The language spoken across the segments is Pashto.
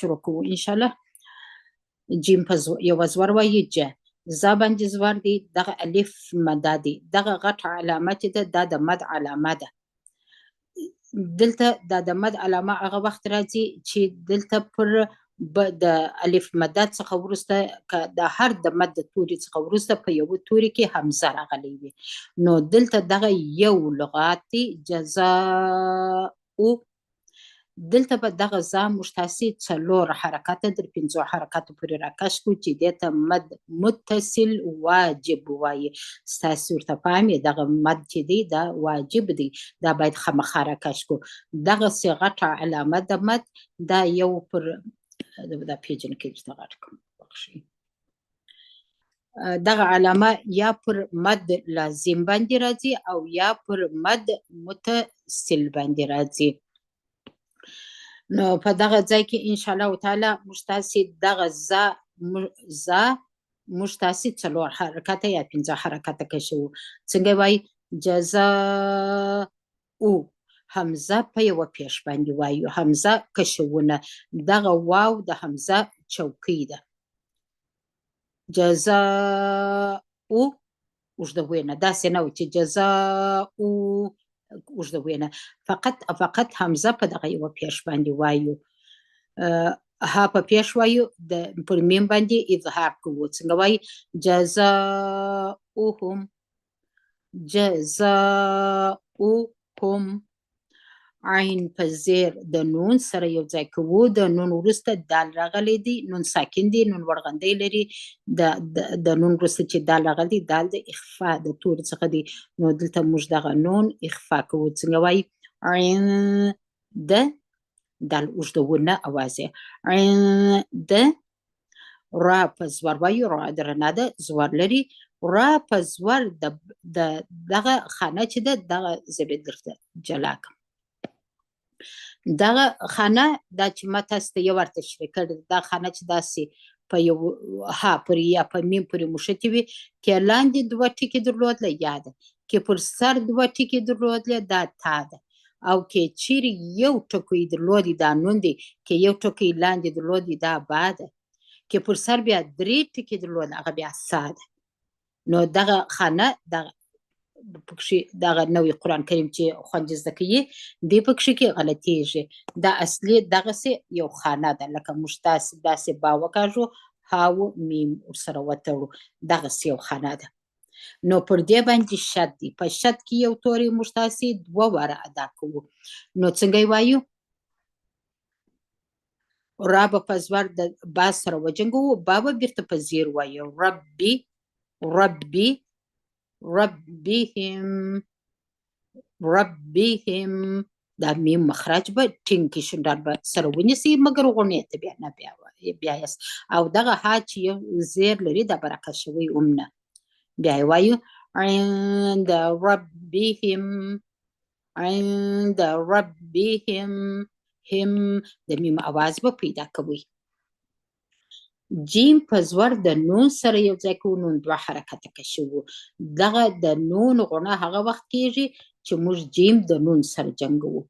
شروع کوو ان شاء الله. جیم په یوه زور وایي، ج زا باندې زور دی، دغه الف مدا دی، دغه غټه علامه چې ده دا د مد علامه ده. دلته دا د مد علامه هغه وخت راځي چې دلته پر د الف مدد څخه وروسته، که د هر د مد د توري څخه وروسته په یوه توري کې همزه راغلی وي. نو دلته دغه یو لغات دی، جزاء. دلته به دغه ځا موږ تاسې څلور حرکته در پنځو حرکاتو پورې راکش کړو چې دې ته مد متصل واجب وایي. ستاسې ورته پام یې، دغه مد چې دی دا واجب دی، دا باید خامخا راکش کړو. دغسې غټه علامه د مد دا یو پر دا پیجن کې درته غټ کړم، بخښئ. دغه علامه یا پر مد لازم باندې راځي او یا پر مد متصل باندې راځي. نو په دغه ځای کې ان شاء الله تعالی موږ تاسې دغه ز موږ تاسې څلور حرکته یا پنځه حرکته کشوو. څنګه وایي؟ جزاء او همزه په یوه پیښ باندې وایو، همزه کشوونه، دغه واو د همزه چوکۍ ده. جزاء اوږده وینه، داسې نه و چې جزاء اوږده وینه، فقط همزه په دغه یوه پیښ باندې وایو. ها په پیښ وایو، د پر میم باندې اظهار کوو. څنګه وایي؟ جزاؤهم، جزاؤهم. عین په زیر د نون سره یو ځای کوو، د نون وروسته دال راغلی دی، نون ساکن دی، نون ورغندی لري. د نون وروسته چې دال راغلی دی، دال د اخفا د توري څخه دی، نو دلته موږ دغه نون اخفا کوو. څنګه وایي؟ عین د دال اوږدونه اواز یې، عین د را په زور وایو، را د رڼا ده، زور لري. را په زور د دغه خانه چې ده دغه زه به درته جلا کړم. دغه خانه دا چې ما تاسو ته یو وار تشریح کړې، دا خانه چې داسې په یو ها پورې یا په میم پورې مښتې وي، که لاندې دوه ټکي درلودله یا ده، که پر سر دوه ټکي درلودله دا تا ده، او که چیرې یو ټکی درلودی دا نون دی، که یو ټکی لاندې درلودی دا با ده، که پر سر بیا درې ټکي درلودله هغه بیا سا ده. نو دغه خانه دغه پکښې دغه نوی قرآن کریم چې خوندې زده کوي دې پکښې کې غلطیږي. دا اصلي دغسې یو خانه ده، لکه موږ تاسې داسې با وکاږو، هاو میم ورسره وتړو، دغسې یو خانه ده. نو پر دې باندې شد دی، په شد کې یو توری موږ تاسې دوه واره ادا کوو. نو څنګه یې وایو؟ را به په زور د با سره وجنګوو، با به بیرته په زیر وایو، ربي ربي ربهم ربهم. دا میم مخرج به ټینګ کې شونډان به سره ونیسي، مګر غونې ته بیا نه بیا یاست. او دغه ها چې یو زیر لري دا به راکشوئ هم نه، بیا یې وایو عند ربهم، عند ربهم. هم د میم اواز به پیدا کوئ. جیم په زور د نون سره یو ځای کوو، نون دوه حرکته کشوو. دغه د نون غونه هغه وخت کیږي چې موږ جیم د نون سره جنګوو.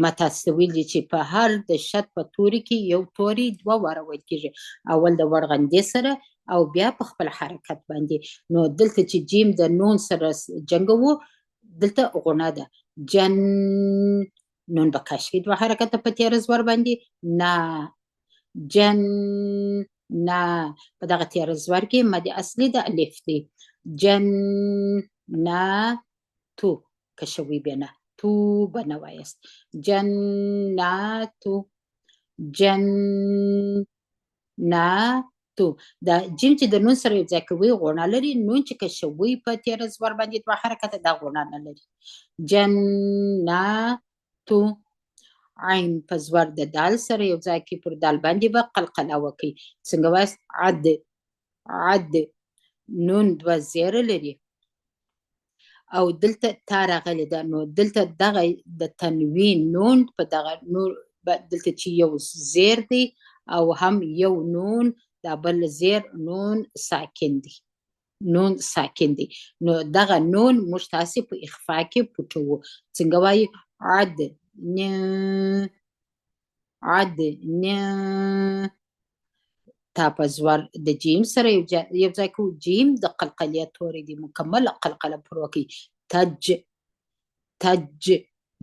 ما تاسو ته ویلي چې په هر د شد په توري کې یو توری دوه واره ویل کیږي، اول د ورغندې سره او بیا په خپل حرکت باندې. نو دلته چې جیم د نون سره جنګوو دلته غونه ده، جن نون به کش کړي دوه حرکته په تېره زور باندې، نا جن نا. په دغه تېره زور کې مد اصلي د الف دی، جن نا تو کشوي بیا نه، تو به نه وایاست، جناتو جن نا تو. دا جیم چې د نون سره یو ځای کوي غوڼه لري، نون چې کشوي په تېره زور باندې دوه حرکته دا غوڼه نه لري. جناتو. عین په زور د دال سره یو ځای کې پر دال باندې به قلقله وکړي. څنګه وایاست؟ عد عد. نون دوه زیره لري او دلته تا راغلې ده، نو دلته دغه د تنوین نون په دغه نور دلته چې یو زیر دی او هم یو نون، دا بل زیر نون ساکن دی، نون ساکن دی. نو دغه نون موږ تاسې په اخفا کې پټوو. څنګه وایي؟ عد عد ن تا په زور د جیم سره یو ځای کو. جیم د قلقلې تورې دی، مکمله قلقله پر وکړي. تج تج،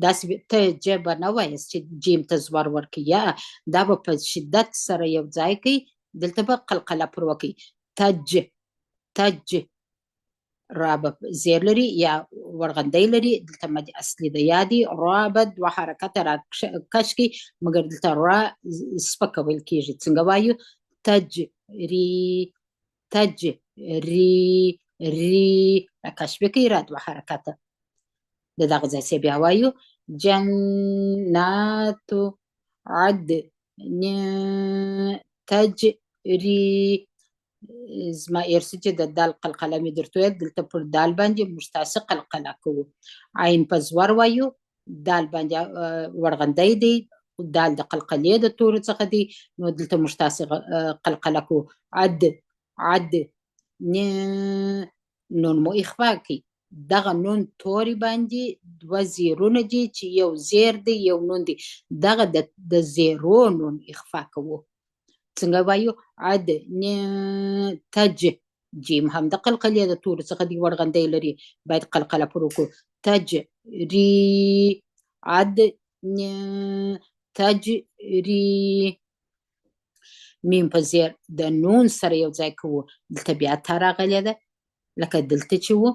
داسې ته ج به نه وایاست چې جیم ته زور ورکړي، یا دا به په شدت سره یو ځای کوي، دلته به قلقله پر وکړي. تج تج، را به زیر لري یا ورغندی لري، دلته مد اصلي د یا دی. را به دوه حرکته را کش کړي، مګر دلته را سپکه ویل کېږي. څنګه وایو؟ تج ری تج ری ری، را کش به کوي را دوه حرکته. د دغه ځای څخه بیا وایو جنات عدن تجري. زما ارسي چې د دال قلقله مې درته ویل، دلته پر دال باندې موږ تاسې قلقله کوو. عین په زور وایو، دال باندې ورغندی دی، دال د قلقلې د تورو څخه دی، نو دلته موږ تاسې قلقله کوو. عد عد ن، نون مو اخفا کوي. دغه نون توري باندې دوه زیرونه دي چې یو زیر دی یو نون دی، دغه د زیرو نون اخفا کوو. څنګه وایو؟ عد ن تج، جیم هم د قلقلې د تورو څخه دی، ورغندی لري، باید قلقله پر وکړو. تج ری عد ن تج ری، میم په زیر د نون سره یو ځای کوو. دلته بیا تا راغلې ده لکه دلته چې وو،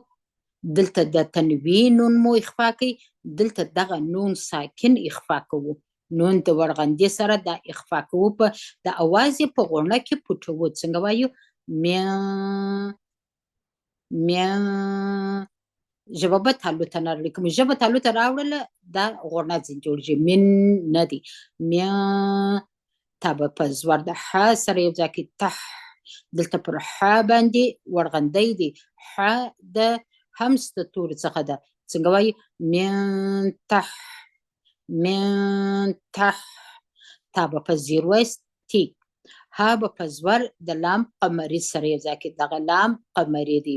دلته د تنوین نون مو اخفا کوي، دلته دغه نون ساکن اخفا کوو. نون د ورغندې سره دا اخفا کوو، په د اواز یې په غوڼه کې پټوو. څنګه وایو؟ میا میا، ژبه به تالو ته نه راوړي، کوم ژبه تالو ته راوړله دا غوڼه ځینې جوړېږي، من نه دی. میا تا به په زور د ح سره یو ځای کې تح، دلته پر ح باندې ورغندی دی، ح د همس د توري څخه ده. څنګه وایي؟ من تح من تح، تا به په زیر وایست تی، ها به په زور د لام قمري سره یو ځای کې، دغه لام قمري دی،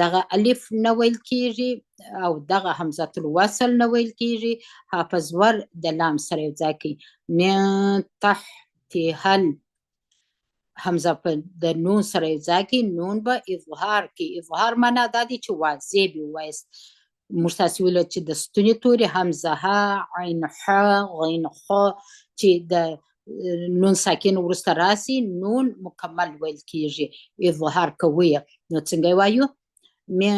دغه الف نه ویل کېږي او دغه همزة الوصل نه ویل کېږي، ها په زور د لام سره یو ځای کې من تحتها همزه په د نون سره یو ځای کې، نون به اظهار کې. اظهار معنا دا دی چې واضح به ووایاست. موږ تاسې ویل چې د ستوني توري همزه ها عین ح غین خ چې د نون ساکن وروسته راسي نون مکمل ویل کېږي، اظهار کوي. نو څنګه یې وایو؟ من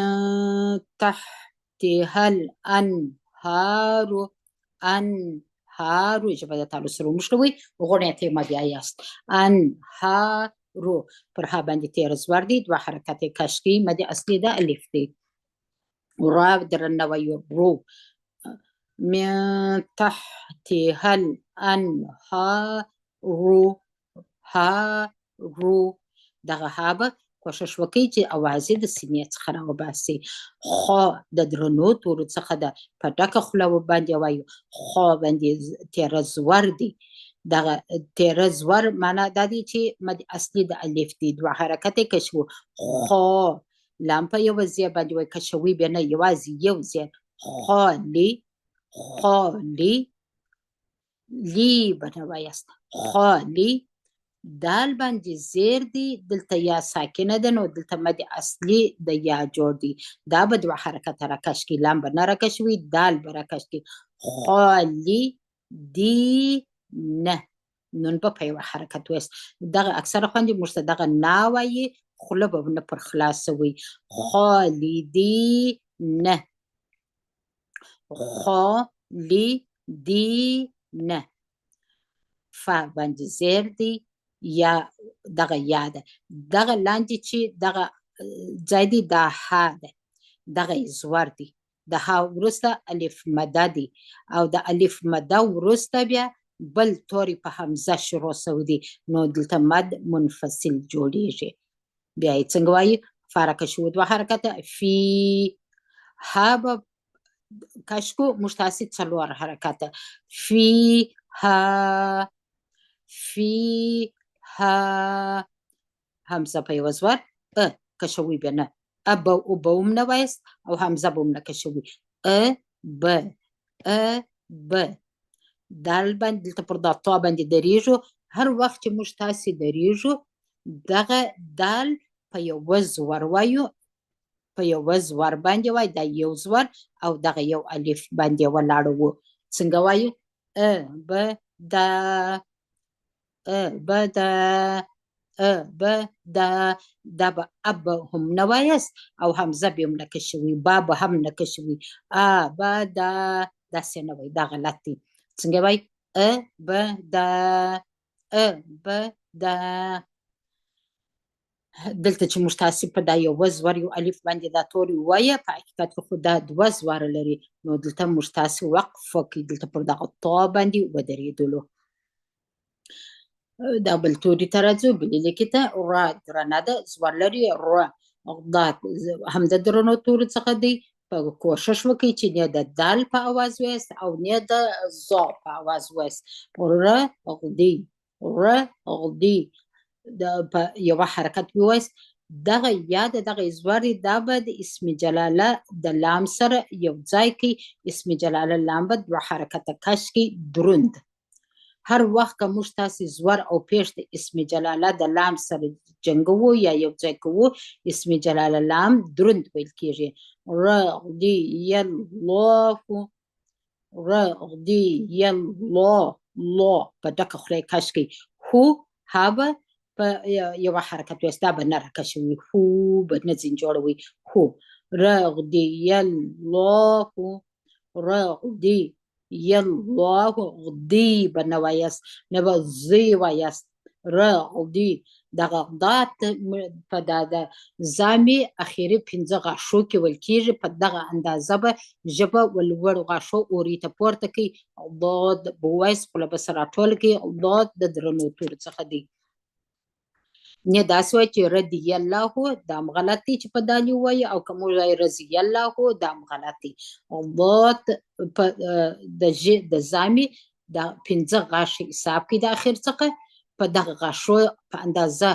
تحتها الانهار، انهارو، ژبه د تالو سره وموښلوئ، غوڼې ته یې مه بیایاست. انهارو پر ها باندې تېره زور دی، دوه حرکت یې کش کوي، مد اصلي د الف دی. را درنه وایو رو، من تحتها الانهار ها رو، دغه ها به کوښښ وکړئ چې اواز یې د سینې څخه راوباسي. خو د درنو تورو څخه ده، په ډکه خوله باندې وایو، خو باندې تېره زور دی. دغه تېره زور معنا دا دی چې مد اصلي د الف دی، دوه حرکت یې کشوو. خو لام په یوه ځای باندې وایي، کشوي بیا نه، یوازې یو ځای. خالي خالي لی به نه وایاست، خالي. دال باندې زیر دی، دلته یا ساکنه ده، نو دلته مد اصلي د یا جوړ دی، دا به دوه حرکته راکش کړي، لام به نه راکشوي، دال به راکش کړي. خالي دی نه، نون به په یوه حرکت وایاست. دغه اکثره خوندې موږ ته دغه نا وایي، خوله به نه پر خلاصوي. خالدی نه، خالدی نه، فا باندې زیر دی یا دغه یا ده، دغه لاندې چې دغه ځای دی دا ها ده، دغه یې زور دی. د ها وروسته الف مده دی، او د الف مده وروسته بیا بل توری په همزه شروع سوی دی، نو دلته مد منفصل جوړیږي. بیا یې څنګه وایي؟ فارکه شو دوه حرکته، فی ها به کش کو، موږ تاسې څلور حرکته، فی ها فی ها، همزه په یوه زور ا کشوي بیا نه، ا به او به هم نه وایاست او همزه به هم نه کشوي، ا ب ا ب. دال باندې دلته پر دا طا باندې درېږو. هر وخت چې موږ تاسې درېږو دغه دال په یوه زور وایو، په یوه زور باندې وایو، دا یو زور او دغه یو الف باندې ولاړو. څنګه وایو؟ ا ب د، ا ب د، ا ب د. دا به اب هم نه وایاست او همزه به هم نه کشوي، با به هم نه کشوي. ا ب د داسې نه وایي، دا غلط دی. څنګه وایي؟ ا ب د، ا ب د. دلته چې موږ تاسې په دا یوه زور یو الف باندې دا توری ووایه، په حقیقت کې خو دا دوه زواره لري، نو دلته موږ تاسې وقف وکړئ، دلته پر دغه طا باندې ودرېدلو. دا بل توري ته راځو، بلې لیکې ته. را درنه ده، زور لري، را دا هم د درنو تورو څخه دی. په کوشش وکړئ چې نه د دال په اواز وایاست او نه د ظا په اواز وایاست. ر غدي، ر غدي د په یوه حرکت ووایاست. دغه یا د دغه زور دی، دا به د اسم جلاله د لام سره یو ځای کې اسم جلاله لام به دوه حرکته کش کړي دروند. هر وخت که موږ تاسې زور او پیښ د اسم جلاله د لام سره جنګوو یا یو ځای کوو، اسم جلاله لام دروند ویل کیږي. رضی الله، رضی الله، الله په ډکه خوله یې کش کړئ. هو ها به په یوه حرکت وایاست، دا به نه راکشوي، هو به نه ځین جوړوي. هو رضی الله، رضی الله، غدي به نه وایاست، نه به زی وایاست. رضی دغه ضاد په دا د زامې اخري پنځه غاښو کې ویل کېږي. په دغه اندازه به ژبه ولوړو غاښو اوري ته پورته کوي. ضاد به ووایاست، خوله به سره راټوله کوي. ضاد د درنو تورو څخه دی. نه داسې وایي چې رضی الله، دا هم غلط دی چې په دال یې ووایي، او که موږ وایو رضی الله، دا هم غلط دی. ضاد په د زامې د پنځه غاښې حساب کوي د اخر څخه. په دغه غاښو په اندازه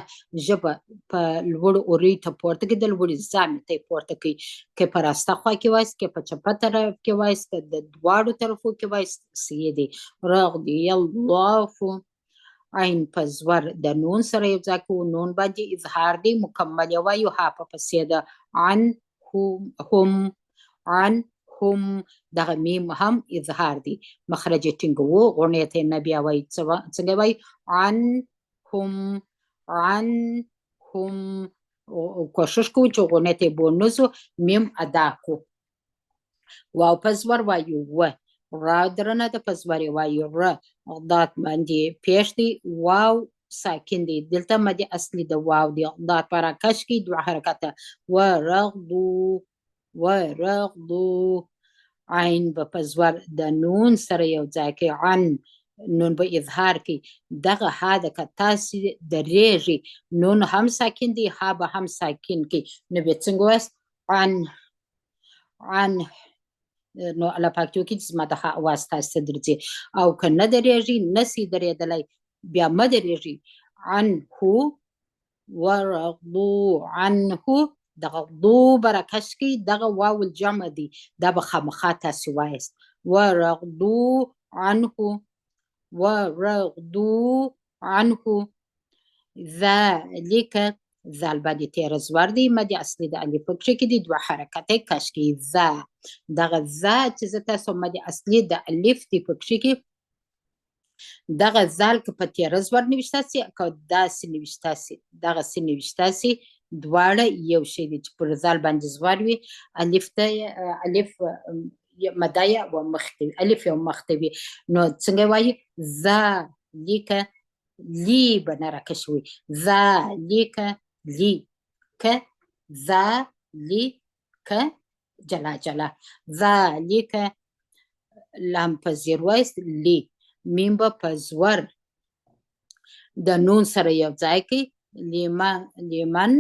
ژبه په لوړو اوریو ته پورته کوي، د لوړې زامې ته یې پورته کوي. که په راسته خوا کې وایاست، که په چپه طرف کې وایاست، که د دواړو طرفو کې وایاست، صحیح دی. رضی الله. عین په زور د نون سره یو ځای کوو، نون باندې اظهار دی، مکمل یې وایو، ها په پسې ده. عن هم، عن هم، دغه میم هم اظهار دی، مخرج یې ټینګوو، غونډې ته یې نه بیا وایي. څنګه وایي؟ عن هم، عن هم. کوشش کوو چې غونډې ته یې بونځو، میم ادا کړو. واو په زور وایو، و را درنه ده، په زور یې وایو، ر ضاد باندې پېښ دی، واو ساکن دی، دلته مد اصلي د واو دی، ضاد په راکش کې دوه حرکته، ورغدو، ورغدو. عین به په زور د نون سره یو ځای کوي، عن نون به اظهار کوي. دغه ها ده که تاسې درېږئ، نون هم ساکن دی، ها به هم ساکن کوي، نو بیا څنګه وایاست؟ عن، عن. نو الله پاک دې وکړي چې زما د ها اواز تاسې ته درځي. او که نه درېږئ، نه سئ درېدلی، بیا مه درېږئ. عنه ورضو عنه، دغه ضو به راکش کړئ، دغه واو الجمع دی، دا به خامخا تاسې وایاست. ورضو عنه، ورضو عنه. ذلک، ذال باندې تېره زور دی، مد اصلي د الف په کښې کې دی، دوه حرکته یې کش کوي. ذا، دغه ذا چې زه تاسو مد اصلي د الف دی په کښې کې، دغه ذال که په تېره زور نوشته سي، که داسې نوشته سي، دغسې نوشته سي، دواړه یو شی دی. چې پر ذال باندې زور وي، الف ته الف مده یې و مخته وي، الف یې مخته وي، نو څنګه وایي؟ ذا لیکه، لی به نه راکشوي، ذا لیکه، لی که، ذا لی که، جلا جلا. ذا لیکه، لام په زیر وایست، لی، میم به په زور د نون سره یو ځای کوي. لیمن، لیمن،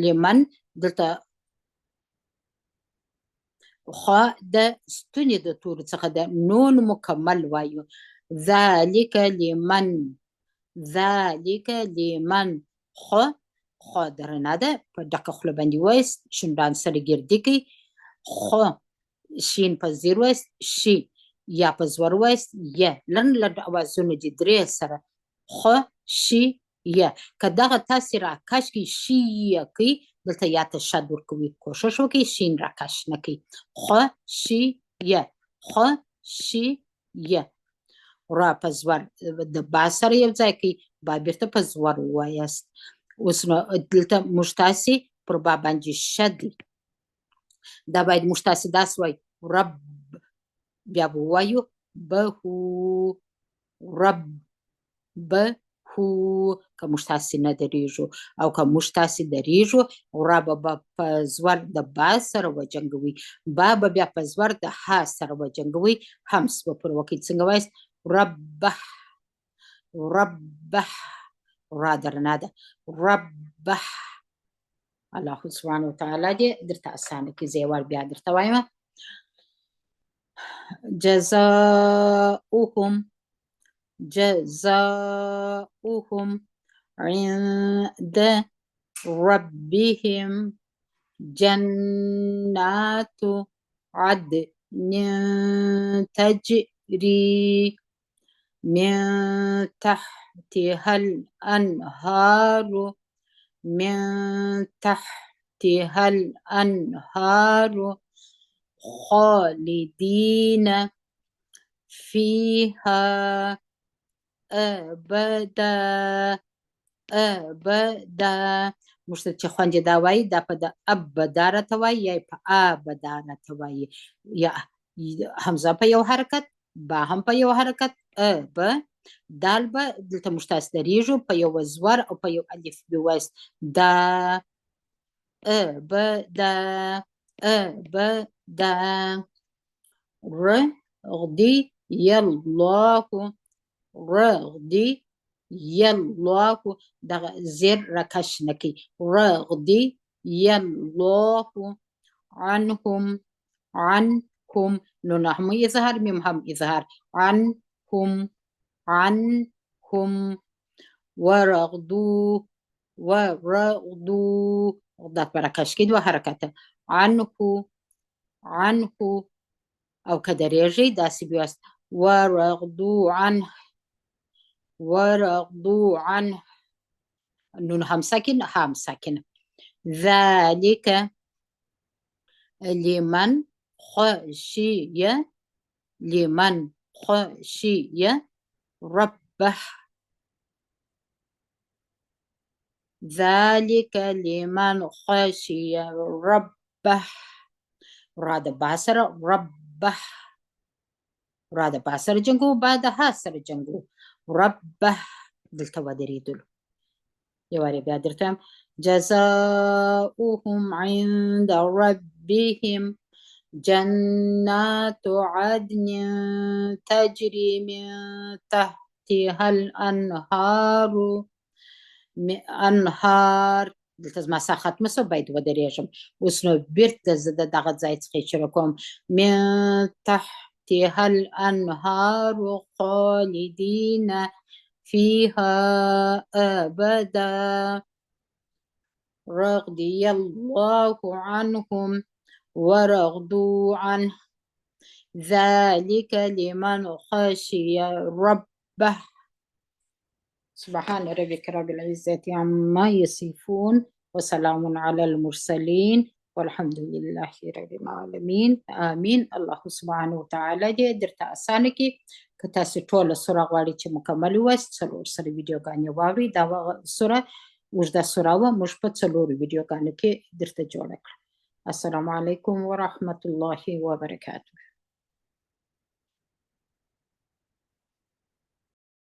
لیمن دلته خوا د ستوني د تورو څخه د نون مکمل وایو. ذلک لمن، ذلک لمن. خو، خو درنه ده، په ډکه خوله باندې وایست، شونډان سره ګردي کوي. خو شین په زیر وایست، شي. یا په زور وایست ی. لنډ لنډ اوازونه دي درې سره، خ شي ی. که دغه تاسې راکش کړئ، شي ی کوي، دلته یا ته شد ورکوي. کوشش وکړئ شین راکش نه کوي. خ شي ی، خ شي ی. را په زور د با سره یو ځای کوي، با بیرته په زور ووایاست. اوس نو دلته موږ تاسې پر با باندې شد دی، دا باید موږ تاسې داسې وایو رب، بیا به ووایو بهو، رب بهو. که موږ تاسې نه درېږو او که موږ تاسې درېږو، را به په زور د با سره وجنګوي، با به بیا په زور د ها سره وجنګوي، همس به پر وکړي. څنګه وایاست؟ ربه، ربه. را درنه ده، ربه. الله سبحانه وتعالی دې درته اسانه کړي. زه یو وار بیا درته وایم. جزاؤهم، جزاؤهم عند ربهم جنات عدن تجري من تحتها الأنهار، من تحتها الأنهار خالدين فيها أبدا، أبدا. موږ ته چې خوندې دا وایي، دا په د ابدا راته وایي یا په ابدا راته وایي. یا همزه په یو حرکت، با هم په یو حرکت، ا ب دال به دلته موږ تاسې درېږو په یو زور او په یو الف به وایاست. دا ا ب دا، ا ب دا. ر غدي الله، ر غدي الله. دغه زیر راکش نه کوي. ر غدي الله عنهم، عنهم. نون هم اظهار، میم هم اظهار. عنهم، عنهم. ورغدو، ورغدو. دا په راکش کې دوه حرکته. عنه، عنه. او که درېږئ داسې به وایاست ورغدو عنه، ورغدو عنه. نون هم ساکن، هم ساکن. ذلك لمن خشي، لمن خشي ربه. ذلك لمن خشي ربه. را د با سره ربه، را د با سره جنګو، با د ها سره جنګو. ربه دلته ودرېدلو. یو وارې بیا درته وایم. جزاؤهم عند ربهم جنات عدن تجري من تحتها الأنهار، انهار. دلته زما ساه ختمه شوه، باید ودرېږم. اوس نو بیرته زه د دغه ځای څخه یې شروع کوم. من تحتها الأنهار خالدين فيها أبدا رضي الله عنهم ورضوا عنه ذلك لمن خشي ربه. سبحان ربك رب العزة عما يصفون وسلام على المرسلين والحمد لله رب العالمين. آمين. الله سبحانه وتعالی دې درته اسانه کړي. که تاسو ټوله سوره غواړئ چې مکمل ووایاست، څلور سره ویډیوګانې واورئ. دا سوره اوږده سوره وه، موږ په څلورو ویډیوګانو کې درته جوړه کړه. السلام علیکم ورحمة الله وبرکاته.